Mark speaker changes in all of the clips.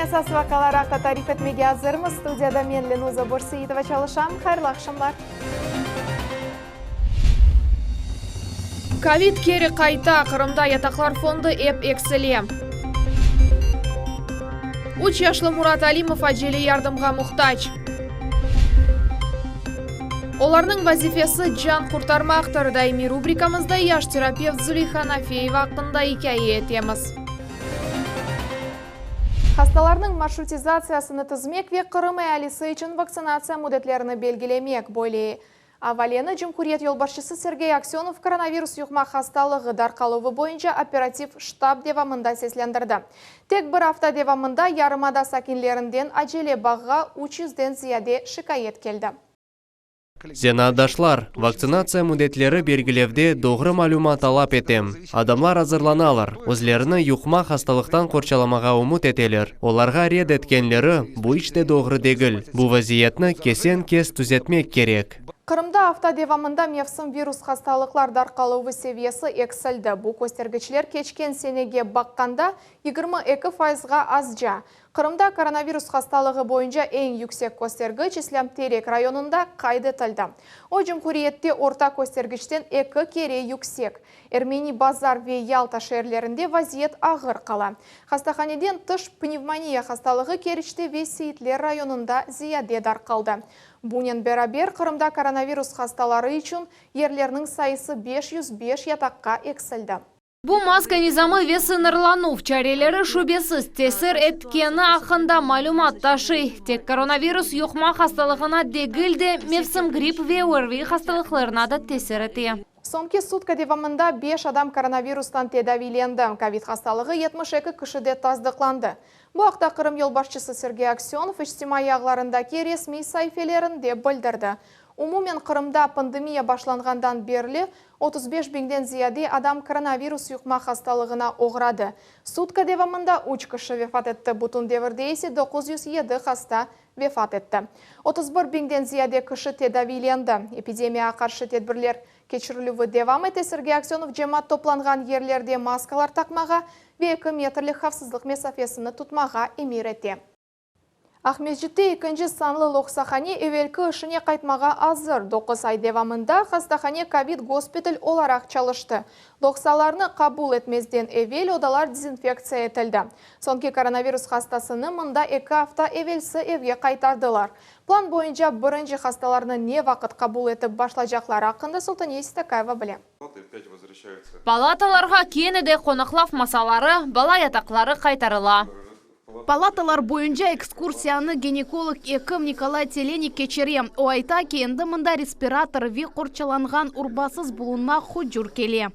Speaker 1: Esas vaqialar aqta tarif etmege azırmız. Studiyada men, Lenuza Borseitova, çalışam. Hayırlı aqşamlar! Kovid keri qayta, Qırımda yataqlar fondu ep eksile. Üç yaşlı Murat Alimov acele yardımğa muhtac. Olarnıñ vazifesi, can qurtarmaqtır. Daimiy rubrikamızda yaş terapevt Zuleyha Nafeyeva aqqında ikâye etemiz. Hastalarnıñ marşrutizatsiyasını tizmek ve Qırım ealisi içün vaktsinatsiya müddetlerini belgilemek, böyle avaleni cumhuriyet yolbaşçısı Sergey Aksönov koronavirus yuqma hastalığı darqaluvı boyunca operativ ştab devamında seslendirdi. Tek bir afta devamında yarımada sakinlerinden acele bağğa üç yüzden ziyade şikâyet keldi.
Speaker 2: Zenaatdaşlar, vaktsinatsiya müddetleri belgilevde doğru malümat talap etem. Adamlar azırlanalar, özlerini yuqma hastalıqtan qorçalamağa ümüt eteler. Olarğa red etkenleri, bu iç de doğru degil. Bu vaziyetni kesen-kes tüzetmek kerek.
Speaker 1: Qırımda afta devamında mevsim virus hastalıqlar darqaluvı seviyesi eksildi. Bu köstergiçler keçken senege baqqanda 22 fayızğa azca. Qırımda koronavirus hastalığı boyunca eñ yüksek köstergiç İslâm Terek rayonında qayd etildi. O, cumhuriyette orta köstergiçten eki kere yüksek. Ermeni Bazar ve Yalta şeerlerinde vaziyet ağır qala. Hastahaneden tış pnevmoniya hastalığı Keriçte ve Seyitler rayonında ziyade darqaldı. Bunen beraber, Qırımda koronavirus hastaları içün yerlerniñ sayısı 505 yataqqa eksildi.
Speaker 3: Bu maska nizamı ve sıñırlanuv çareleri şübesiz tesir etkeni aqqında malümat taşıy. Tek koronavirus yuqma hastalığına degil de, mevsim gripp ve ÖRVİ hastalıqlarına da tesir ete.
Speaker 1: Soñki sutka devamında beş adam koronavirustan tedaviylendi. Kovid hastalığı 72 kişide tasdıqlandı. Bu aqta Qırım yolbaşçısı Sergey Aksönov içtimaiy ağlarındaki resmiy saifelerinde bildirdi. Umumen Qırımda pandemiya başlanğandan berli 35 biñden ziyade adam koronavirus yuqma hastalığına oğradı. Sutka devamında üç kişi vefat etti, bütün devirde ise 907 hasta vefat etti. 31 biñden ziyade kişi tedaviylendi. Epidemiyağa qarşı tedbirler keçirilüvi devam ete, Sergey Aksönov cemaat toplanğan yerlerde maskalar taqmağa ve eki metrlik havfsızlıq mesafesini tutmağa emir ete. Aqmescitte ekinci sanlı loqsahane evelki işine qaytmağa azır. Doquz ay devamında hastahane kovid gospital olaraq çalıştı. Loqsalarnı qabul etmezden evel odalar dezinfektsiya etildi. Soñki koronavirus hastasını mında eki afta evelsi evge qaytardılar. Plan boyunca birinci hastalarnı ne vaqıt qabul etip başlacaqları aqqında Sultaniye Seytakayeva bile.
Speaker 3: Palatalarğa kene de qonaqlav masaları, bala yataqları qaytarıla.
Speaker 4: Palatalar boyunca ekskursiyanı ginekolog ekim Nikolay Telenik keçire. O ayta ki, endi mında respirator ve qorçalanğan urbasız bulunmaq hucur kele.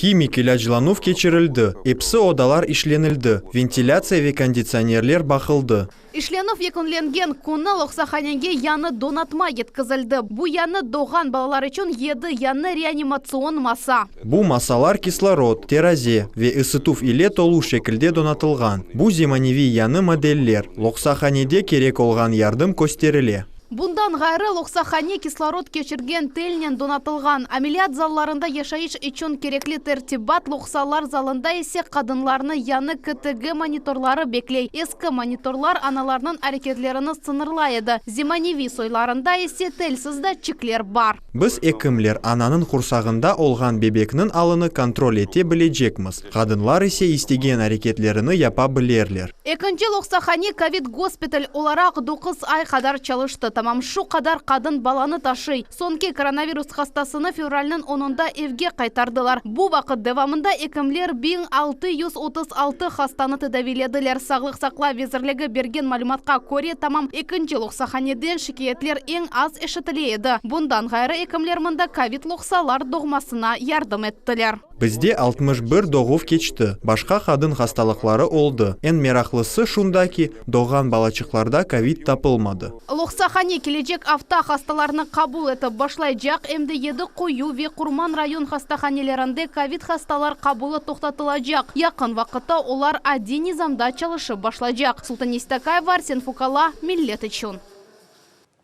Speaker 5: Himik ilâclanuv keçirildi, episi odalar işlenildi, ventilâtsiya ve konditsionerler baqıldı.
Speaker 4: İşlenüv yekünlengen künü loqsahanege yañı donatma yetkizildi. Bu yañı doğğan balalar içün yedi yañı reanimatsion masa.
Speaker 5: Bu masalar kislorod, teraze ve ısıtuv ile tolu şekilde donatılğan. Bu zemaneviy yañı modeller. Loqsahanede kerek olğan yardım kösterile.
Speaker 4: Bundan ğayrı, loqsahane kislorod keçirgen telnen donatılğan. Ameliyat zallarında yaşayış içün kerekli tertibat, loqsalar zalında ise qadınlarnı yañı KTG monitorları bekley. Eski monitorlar analarnıñ areketlerini sıñırlay edi, zemaneviy soylarında ise telsiz datçikler bar.
Speaker 5: Biz, ekimler, ananıñ qursağında olğan bebekniñ alını kontrol ete bilecekmiz, qadınlar ise istegen areketlerini yapa bilerler.
Speaker 4: Ekinci loqsahane kovid gospital olaraq doquz ay qadar çalıştı. Tamam şu qadar qadın balanı taşıy. Soñki koronavirus hastasını fevralniñ onunda evge qaytardılar. Bu vaqıt devamında ekimler 1636 hastanı tedaviylediler. Sağlıq saqlav vezirligi bergen malümatqa köre, tamam ekinci loqsahaneden şikâyetler eñ az eşitile edi. Bundan ğayrı, ekimler mında kovid loqsalar doğmasına yardım ettiler.
Speaker 5: Bizde 61 doğuv keçti, başqa qadın hastalıqları oldı. Eñ meraqlısı şunda ki, doğğan balaçıqlarda kovid tapılmadı.
Speaker 4: Loqsahane kelecek afta hastalarnı qabul etip başlaycaq, em de Yedi Quyu ve Qurman rayon hastahanelerinde kovid hastalar qabulı toqtatılacaq. Yaqın vaqıtta olar adiy nizamda çalışıp başlaycaq. Sultaniye Seytakayeva, Arsen Fukala, Millet içün.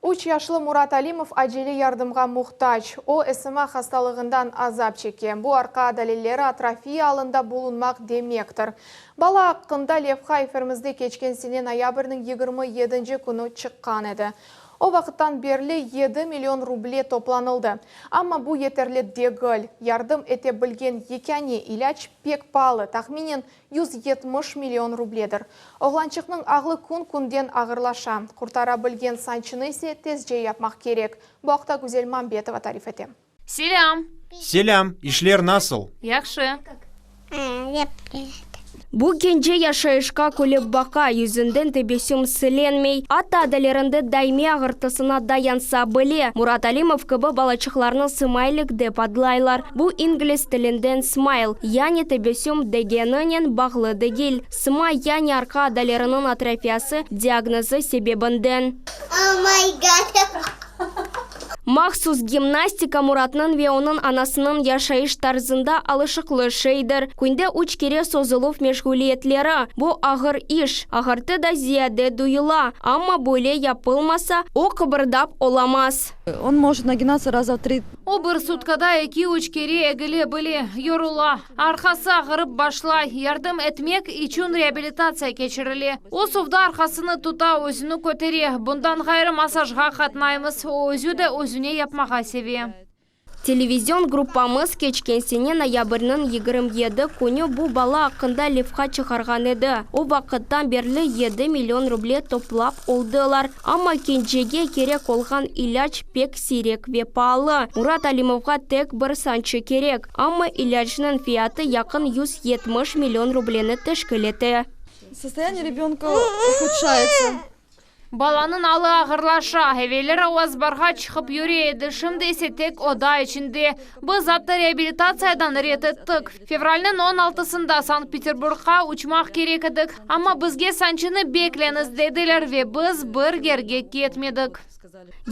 Speaker 1: Üç yaşlı Murat Alimov acele yardımğa muhtac. O, SMA hastalığından azap çeke. Bu, arqa adaleleri atrofiya alında bulunmaq demektir. Bala aqqında levha efirimizde keçken sene noyabrniñ 27 künü çıqqan edi. O vaqıttan berli 7 million ruble toplanıldı. Amma bu yeterli degil. Yardım ete bilgen yekâne ilâc pek paalı, tahminen 170 million rubledir. Oğlançıqnıñ alı kün-künden ağırlaşa. Qurtara bilgen sançını ise tezce yapmaq kerek. Bu aqta Güzel Mambetova tarif ete.
Speaker 3: Selâm.
Speaker 5: Selâm, işler nasıl?
Speaker 3: Yahşı.
Speaker 6: Bu kence yaşayışqa külip baqa, yüzünden tebessüm silinmey. Atta adalelerinde daimiy ağırtısına dayansa bile. Murat Alimov kibi balaçıqlarnı smaylik dep adlaylar. Bu ingliz tilinden smile, yani tebessüm degeninen bağlı degil. SMA, yani arqa adaleleriniñ atrofiyası diagnozı sebebinden.
Speaker 7: Oh my God.
Speaker 6: Mahsus gimnastika Muratnıñ ve onıñ anasınıñ yaşayış tarzında alışıqlı şeydir. Künde üç kere sozuluv meşğuliyetleri, bu ağır iş, ağırtı da ziyade duyula, amma böyle yapılmasa, o qıbırdap olamaz.
Speaker 8: Он может нагинаться раза в три.
Speaker 3: O bir sutkada eki-üç kere egile bile, yorula, arqası ağırıp başlay. Yardım etmek içün reabilitatsiya keçirile. O suvda arqasını tuta, özüni kötere. Bundan ğayrı massajğa qatnaymız. O özü de özüne yapmağa seve.
Speaker 6: Televizion gruppamız keçken sene noyabrniñ 27 künü bu bala aqqında levha çıqarğan edi. O vaqıttan berli 7 million ruble toplap oldılar. Amma kencege kerek olğan ilâc pek siyrek ve paalı. Murat Alimovğa tek bir sançı kerek, amma ilâcnıñ fiyatı yaqın 170 million rubleni teşkil ete.
Speaker 8: Состояние ребенка ухудшается.
Speaker 3: Balanıñ alı ağırlaşa. Evelleri o azbarğa çıqıp yüre edi, şimdi ise tek oda içinde. Biz atta reabilitatsiyadan red ettik. Fevralniñ 16-sında Sankt-Peterburgqa uçmaq kerek edik. Amma bizge sançını bekleñiz dediler ve biz bir yerge ketmedik.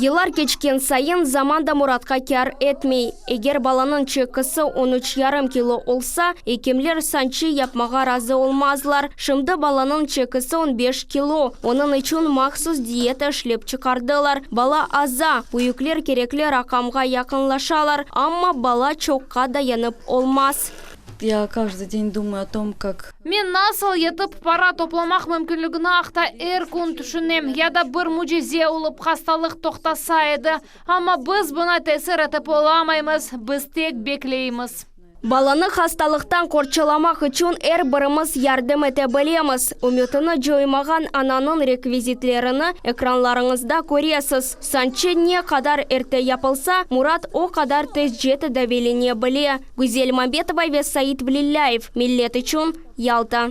Speaker 6: Yıllar keçken sayın zaman da Muratqa kâr etmey. Eger balanıñ çekisi 13,5 kilo olsa, ekimler sançı yapmağa razı olmazlar. Şimdi balanıñ çekisi 15 kilo. Onıñ içün mahsus diyeta işlep çıqardılar. Bala aza, büyükler kerekli raqamğa yaqınlaşalar, amma bala çoqqa dayanıp olmaz.
Speaker 8: Я каждый день думаю о том, как
Speaker 3: Men nasıl etip para toplamaq mümkünligini aqta er kün tüşünem. Ya da bir mücize olıp hastalıq toqtasa edi. Amma biz buña tesir etip olamaymız. Biz tek bekleymiz.
Speaker 6: Balanı hastalıqtan qorçalamaq içün er birimiz yardım ete bilemiz. Ümütini coymağan ananıñ rekvizitlerini ekranlarıñızda köresiz. Sançı ne qadar erte yapılsa, Murat o qadar tezce tedaviylene bile. Güzel Mambetova ve Said Velilâyev. Millet içün Yalta.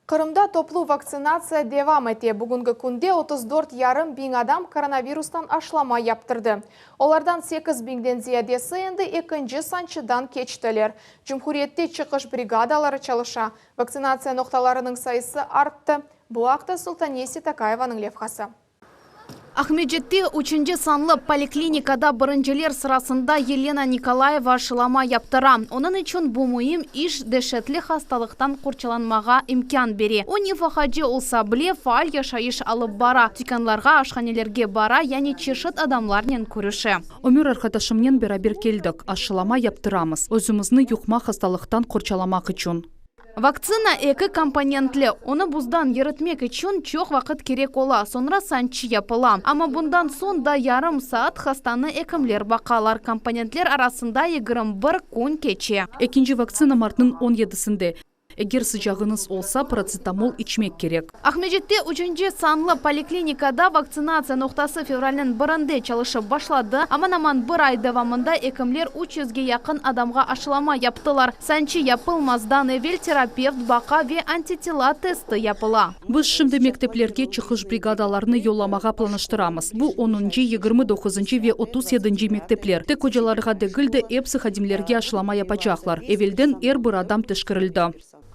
Speaker 1: Qırımda toplu vaktsinatsiya devam ete. Bugünki künde 34,5 biñ adam koronavirustan aşılama yaptırdı. Olardan 8 biñden ziyadesi endi ekinci sançıdan keçtiler. Cumhuriyette çıqış brigadaları çalışa. Vaktsinatsiya noqtalarınıñ sayısı arttı. Bu aqta Sultaniye Sitakayevanıñ levhası.
Speaker 4: Aqmescitte 3 sanlı poliklinikada birinciler sırasında Yelena Nikolayeva aşılama yaptıra. Onıñ içün bu müim iş deşetli hastalıqtan qorçalanmağa imkân bere. O nefaqacı olsa bile faal yaşayış alıp bara. Tükânlarğa, aşhanelerge bara, yani çeşit adamlarnen körüşe.
Speaker 9: Ömür arqadaşımnen beraber keldik, aşılama yaptıramız. Özümizni yuqma hastalıqtan qorçalamaq içün.
Speaker 4: Vaktsina eki komponentli. Onı buzdan eritmek içün çoq vaqıt kerek ola, soñra sançı yapıla. Amma bundan soñ da yarım saat hastanı ekimler baqalar. Komponentler arasında 21 kün keçe.
Speaker 9: Ekinci vaktsina martnıñ 17-sinde. Eger sıcağıñız olsa, paratsetamol içmek kerek.
Speaker 4: Aqmescitte 3 sanlı poliklinikada vaktsinatsiya noqtası fevralniñ birinde çalışıp başladı. Aman-aman bir ay devamında ekimler 300ge yaqın adamğa aşılama yaptılar. Sançı yapılmazdan evel terapevt baqa ve antitela testi yapıla.
Speaker 9: Biz şimdi mekteplerge çıqış brigadalarını yollamağa planlaştıramız. Bu 10-ncı, 29-ncı ve 37-nci mektepler. Tek ocalarğa degil de, epsi hadimlerge aşılama yapacaqlar. Evelden er bir adam teşkerildi.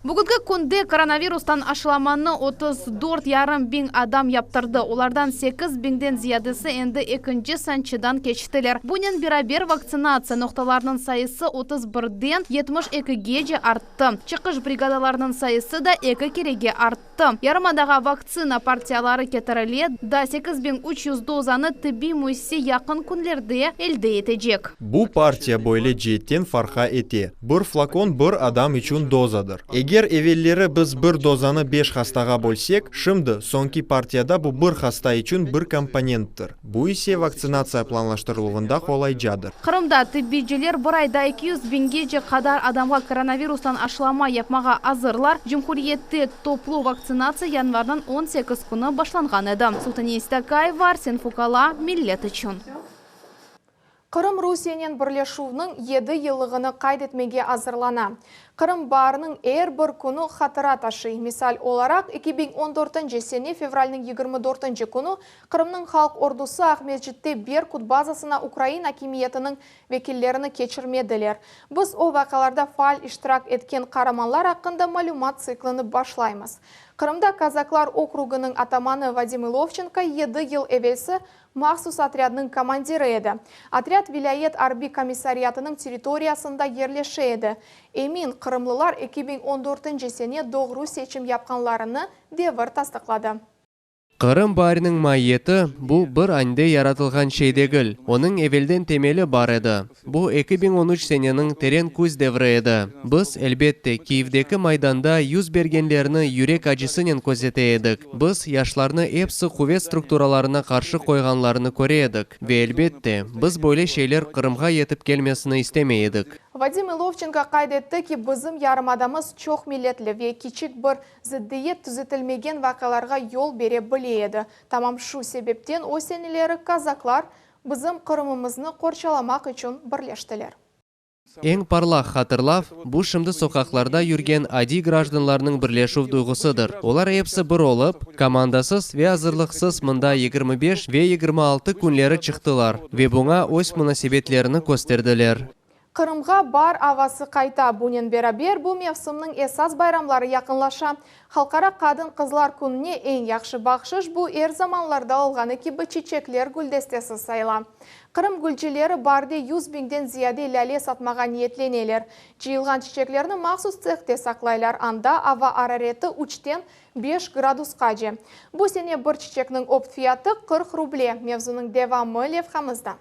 Speaker 4: Bugünki künde koronavirustan aşılamanı 34 yarım biñ adam yaptırdı, olardan 8 biñden ziyadesi endi ekinci sançıdan keçtiler. Bunen beraber, vaktsinatsiya noqtalarınıñ sayısı 31-den 72-gece arttı, çıqış brigadalarınıñ sayısı da eki kerege arttı. Yarımadağa vaktsina partiyaları ketirile, daa 8300 dozanı tibbiy müessise yaqın künlerde elde etecek.
Speaker 5: Bu partiya böyle ceetten farqa ete, bir flakon bir adam içün dozadır. Eger evelleri biz bir dozanı beş hastağa bölsek, şimdi, soñki partiyada bu bir hasta içün bir komponenttir. Bu ise vaktsinatsiya planlaştırıluvında qolaycadır.
Speaker 4: Qırımda tibbiyciler bir ayda 200 biñgece qadar adamğa koronavirustan aşılama yapmağa azırlar. Cumhuriyette toplu vaktsinatsiya yanvarniñ 18 künü başlanğan edi. Sultaniye Stakayeva, Arsen Fukala, Millet içün.
Speaker 1: Qırım Rusiyenen birleşüvniñ yedi yıllığını qayd etmege azırlana. Qırım baariniñ er bir künü hatıra taşıy. Misal olaraq, 2014 sene fevralniñ 24 künü Qırımnıñ halq ordusı Aqmescitte Berkut bazasına ukrain akimiyetiniñ vekillerini keçirmediler. Biz o vaqialarda faal iştirak etken qaramanlar aqqında malümat tsiklini başlaymız. Qırımda kazaklar okrugınıñ atamanı Vadim İlovçenko yedi yıl evelsi mahsus otrâdnıñ komandiri edi. Otrâd vilâyet arbiy komissariatınıñ territoriyasında yerleşe edi. Emin, qırımlılar 2014 sene doğru seçim yapqanlarını devir tasdıqladı.
Speaker 2: Qırım baariniñ maiyeti, bu bir ande yaratılğan şey degil, onıñ evelden temeli bar edi. Bu 2013 seneniñ teren küz devri edi. Biz, elbette, Kiyevdeki Maydanda yüz bergenlerni yürek acısınen közete edik. Biz, yaşlarnı epsi quvet strukturalarına qarşı qoyğanlarını köre edik. Ve, elbette, biz böyle şeyler Qırımğa yetip kelmesini istemey edik.
Speaker 1: Vadim İlovçenko qayd etti ki, bizim yarımadamız çoq milletli ve kiçik bir zıddiyet tüzetilmegen vaqialarğa yol bere bile edi. Tamam şu sebepten o seneleri kazaklar bizim Qırımımıznı qorçalamaq içün birleştiler.
Speaker 2: Eñ parlaq hatırlav, bu şimdi soqaqlarda yürgen adiy grajdanlarnıñ birleşüv duyğusıdır. Olar epsi bir olıp, komandasız ve azırlıqsız mında 25 ve 26 künleri çıqtılar ve buña öz munasebetlerini kösterdiler.
Speaker 1: Qırımğa baar avası qayta, bunen beraber bu mevsimniñ esas bayramları yaqınlaşa. Halqara qadın-qızlar kününe eñ yahşı bahşış bu er zamanlarda olğanı kibi çiçekler güldestesi sayıla. Qırım gülcileri baarde 100 biñden ziyade lâle satmağa niyetleneler. Cıyılğan çiçeklerni mahsus tsehte saqlaylar, anda ava arareti üçten beş gradusqace. Bu sene bir çiçekniñ opt fiyatı 40 ruble. Mevzunıñ devamı levhamızda.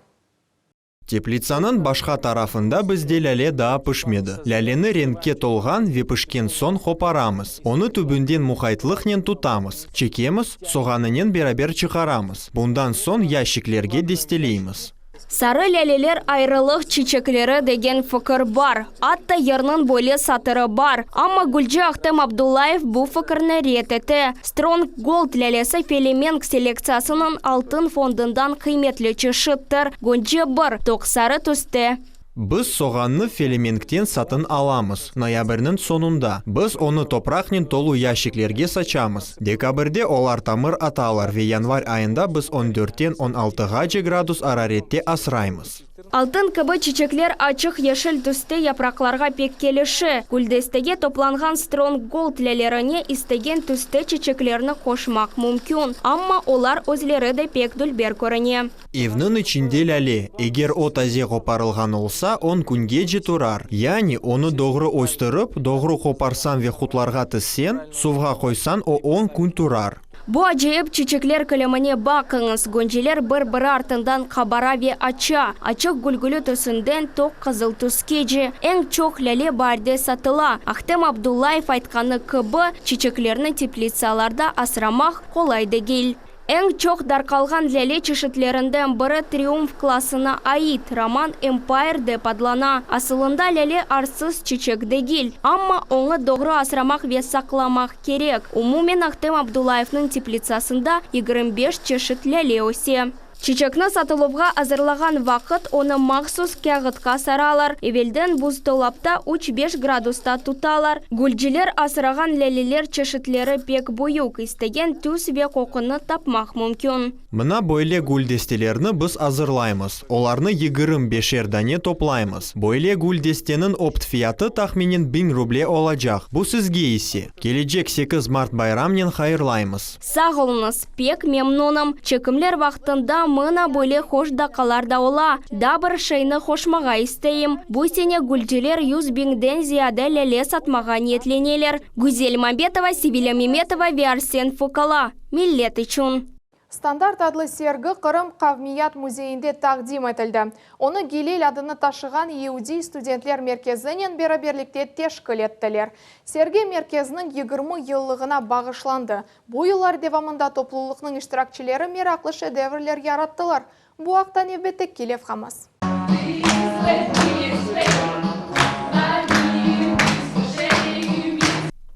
Speaker 5: Teplitsanıñ başqa tarafında bizde lâle daa pişmedi. Lâleni renkke tolğan ve pişken soñ qoparamız. Onı tübünden muqaytlıqnen tutamız, çekemiz, soğanınen beraber çıqaramız. Bundan soñ yaşiklerge desteleymiz.
Speaker 6: Sarı lâleler ayrılıq çiçekleri degen fikir bar. Atta yırnıñ böyle satırı bar. Amma gülci Ahtem Abdullayev bu fikirni red ete. Strong Gold lâlesi Felemenk selektsiyasınıñ altın fondundan qıymetli çeşittir. Gönce bir, toq sarı tüste.
Speaker 5: Biz soğannı Felemenkten satın alamız, noyabrniñ soñunda. Biz onı topraqnen tolu yaşiklerge saçamız. Dekabrde olar tamır atalar ve yanvar ayında biz on dörtten on altığace gradus ararette asraymız.
Speaker 6: Altın kibi çiçekler açıq yeşil tüste yapraqlarğa pek kelişe. Güldestege toplanğan Strong Gold lâlerine istegen tüste çiçeklerni qoşmaq mümkün, amma olar özleri de pek dülber körüne.
Speaker 5: Evniñ içinde lâle, eger o taze qoparılğan olsa, on küngece turar. Yani, onı doğru östürip, doğru qoparsañ ve qutlarğa tizseñ, suvğa qoysañ, o on kün turar.
Speaker 6: Bu acayip çiçekler kilimine baqıñız, gönceler bir-biri artından qabara ve aça, açıq gülgülü tüsünden toq qızıl tüskece. Eñ çoq lâle baarde satıla. Ahtem Abdullayev aytqanı kibi, çiçeklerni teplitsalarda asramaq qolay degil. Eñ çoq darqalğan lâle çeşitlerinden biri Triumf klasına ait Roman Empire dep adlana. Asılında lâle arsız çiçek degil, amma oñı doğru asramaq ve saqlamaq kerek. Umumen Ahtem Abdullayevniñ teplitsasında 25 çeşit lâle öse. Çiçekni satıluvğa azırlağan vaqıt onı mahsus kâğıtqa saralar, evelden buzdolapta üç-beş gradusta tutalar. Gülciler asrağan lâleler çeşitleri pek büyük, istegen tüs ve qoqunı tapmaq mümkün.
Speaker 5: Mına böyle güldestelerni biz azırlaymız. Olarnı 25-er dane toplaymız. Böyle güldesteniñ opt fiyatı tahminen 1000 ruble olacaq. Bu sizge ise, kelecek 8 mart bayramnen hayırlaymız.
Speaker 6: Sağ oluñız, pek memnunım. Çekimler vaqtında mına böyle hoş daqqalar da ola. Daa bir şeyni qoşmağa isteyim, bu sene gülciler 100 biñden ziyade lâle satmağa niyetleneler. Güzel Mambetova, Sevilâ Memetova ve Arsen Fokala. Millet içün.
Speaker 1: Standart adlı sergi Qırım Qavmiyat müzeyinde taqdim etildi. Onı Gilel adını taşığan yeudiy studentler merkezinen beraberlikte teşkil ettiler. Sergi merkezniñ 20 yıllığına bağışlandı. Bu yıllar devamında toplulıqnıñ iştirakçileri meraqlı şedevrler yarattılar. Bu aqta nevbetteki levhamız.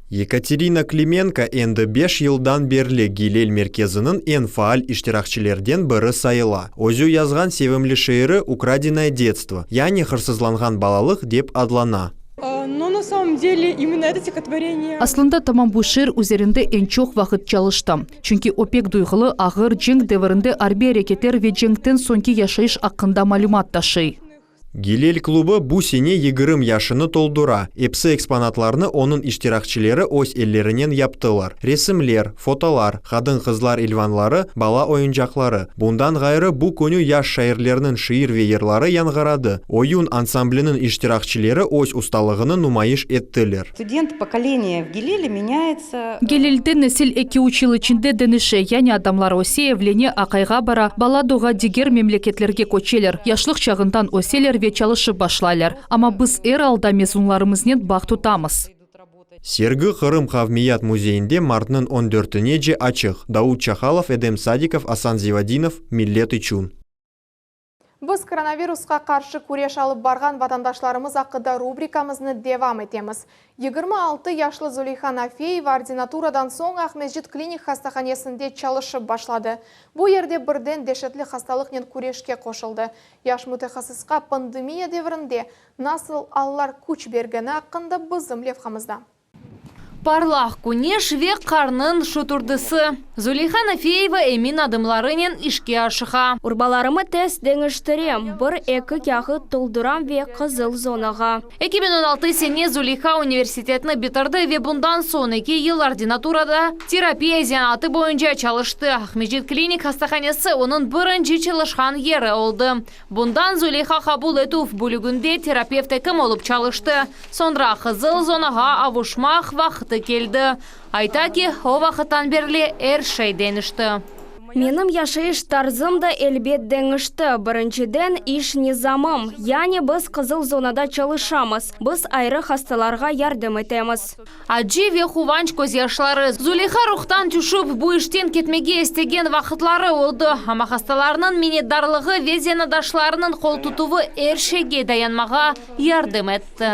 Speaker 5: Yekaterina Klimenko endi 5 yıldan berli Gilel merkeziniñ eñ faal iştirakçilerden biri sayıla. Özü yazğan sevimli şiiri «Украденное детство», yani «Hırsızlanğan balalıq» dep adlana.
Speaker 10: Но на самом деле именно это стихотворение...
Speaker 9: Aslında tamam bu şiir üzerinde eñ çoq vaqıt çalıştım. Çünki o pek duyğulı, ağır cenk devirinde arbiy areketler ve cenkten soñki yaşayış aqqında malümat taşıy.
Speaker 5: Gilel klubı bu sene 20 yaşını toldura. Episi eksponatlarnı onıñ iştirakçileri öz ellerinen yaptılar. Resimler, fotolar, qadın-qızlar ilvanları, bala oyuncaqları. Bundan ğayrı bu künü yaş şairlerniñ şiir ve yırları yañğıradı. Oyun ansambliniñ iştirakçileri öz ustalığını numayış ettiler.
Speaker 11: Студент поколение в Гилеле меняется.
Speaker 9: Gilelde nesil 2-3 yıl içinde deñişe, yani adamlar öse, evlene, aqayğa bara, bala doğa diger memleketlerge köçeler, yaşlıq çağından öseler ve çalışıp başlaylar. Amma biz er alda mezunlarımıznen bağ tutamız.
Speaker 5: Sergi Qırım Qavmiyat müzeyinde martnıñ 14-nece açıq. Davut Çahalov, Edem Sadikov, Asan Zivadinov, Millet içün.
Speaker 1: Biz koronavirusqa qarşı küreş alıp barğan vatandaşlarımız aqqında rubrikamıznı devam etemiz. 26 yaşlı Zuleyha Nafeyeva ordinaturadan soñ Aqmescit klinik hastahanesinde çalışıp başladı. Bu yerde birden deşetli hastalıqnen küreşke qoşuldı. Yaş mütehassısqa pandemiya devrinde nasıl allar küç bergeni aqqında bizim levhamızda.
Speaker 3: Parlaq küneş ve qarnıñ şuturdısı. Zuleyha Nafeyeva emin adımlarınen işke aşıqa.
Speaker 6: Urbalarımı tez deñiştirem, bir-eki kâğıt tolduram ve qızıl zonağa.
Speaker 3: 2016 sene Zuleyha universitetni bitirdi ve bundan soñ 2 yıl ordinaturada terapiya zenaatı boyunca çalıştı. Aqmescit klinik hastahanesi onıñ birinci çalışqan yeri oldı. Bundan Zuleyha qabul etüv bölüginde terapevt ekim olıp çalıştı. Soñra qızıl zonağa avuşmaq vaqtı keldi. Ayta ki, o vaqıttan berli er şey deñişti.
Speaker 6: Menim yaşayış tarzım da elbet deñişti. Birinciden iş nizamım. Yani biz qızıl zonada çalışamız. Biz ayrı hastalarğa yardım etemiz.
Speaker 3: Acı ve quvanç közyaşları. Zuleyha ruhtan tüşip, bu işten ketmege istegen vaqıtları oldı. Amma hastalarnıñ minnetdarlığı ve zenaatdaşlarınıñ qoltutuvı er şeyge dayanmağa yardım etti.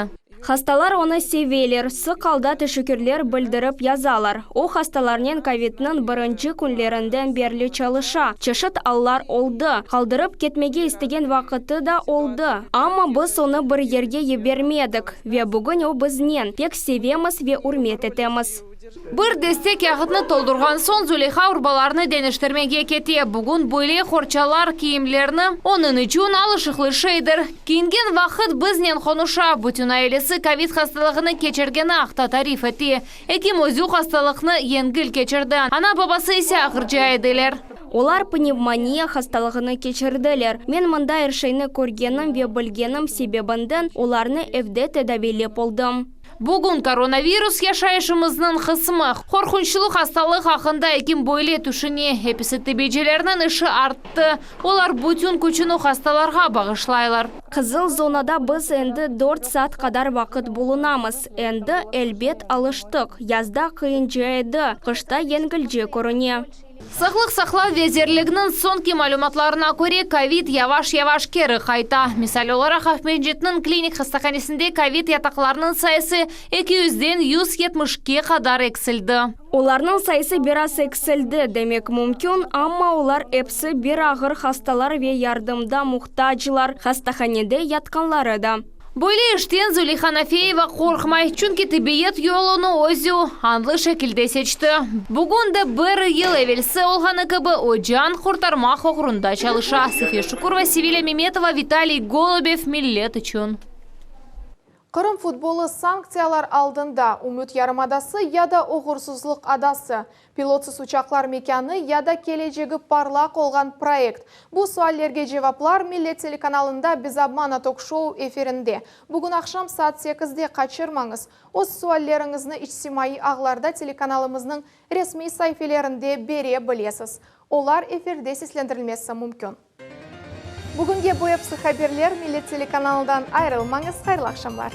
Speaker 6: Hastalar onı seveler, sıq alda teşekkürler bildirip yazalar. O hastalarnen kovidniñ birinci künlerinden berli çalışa. Çeşit allar oldı. Qaldırıp ketmege istegen vaqıtı da oldı. Amma biz onı bir yerge yibermedik. Ve bugün o biznen. Pek sevemiz ve ürmet etemiz.
Speaker 3: Bir deste kâğıtnı toldurğan soñ Zuleyha urbalarını deñiştirmege kete. Bugün böyle qorçalar kiyimlerni onıñ içün alışıqlı şeydir. Kiyingen vaqıt biznen qonuşa, bütün ailesi kovid hastalığını keçirgeni aqta tarif ete. Ekim özü hastalıqnı yengil keçirdi, ana-babası ise ağırca ediler.
Speaker 6: Olar pnevmoniya hastalığını keçirdiler. Men mında er şeyni körgenim ve bilgenim sebebinden olarnı evde tedaviylep oldım.
Speaker 3: Bugün koronavirus yaşayışımıznıñ qısmı. Qorqunçlı hastalıq aqqında ekim böyle tüşüne, episi tibbiycilerniñ işi arttı, olar bütün küçüni hastalarğa bağışlaylar.
Speaker 6: Qızıl zonada biz endi dört saat qadar vaqıt bulunamız. Endi, elbet, alıştıq. Yazda qıyınca edi, qışta yengilce körüne.
Speaker 3: Sağlıq saqlav vezirliginiñ soñki malümatlarına köre, kovid yavaş-yavaş keri qayta. Misal olaraq, Aqmescitniñ klinik hastahanesinde kovid yataqlarınıñ sayısı eki yüzden 170-ke qadar eksildi.
Speaker 6: Olarnıñ sayısı biraz eksildi, demek mümkün, amma olar episi bir ağır hastalar ve yardımda muhtaclar, hastahanede yatqanları da.
Speaker 3: Böyle işten Züleyha Nafeyeva qorqmay, çünki tibbiyet yolunı özü añlı şekilde seçti. Bugün de bir yıl evelsi olğanı kibi o can qurtarmaq oğrunda çalışa. Safiye Şukurova, Sevilâ Memetova, Vitaliy Golubev, Millet içün.
Speaker 1: Qırım futbolı sanktsiyalar aldında, ümüt yarımadası ya da oğursızlıq adası, pilotsız uçaqlar mekânı ya da kelecegi parlaq olğan proyekt? Bu suallerge cevaplar Millet telekanalında Bez obmana tok-şou efirinde. Bugün aqşam saat sekizde qaçırmañız. Öz sualleriñizni içtimaiy ağlarda telekanalımıznıñ resmiy saifelerinde bere bilesiz. Olar efirde seslendirilmesi mümkün. Bugünge bu episi haberler, Millet telekanalından ayırılmañız, hayırlı aqşamlar.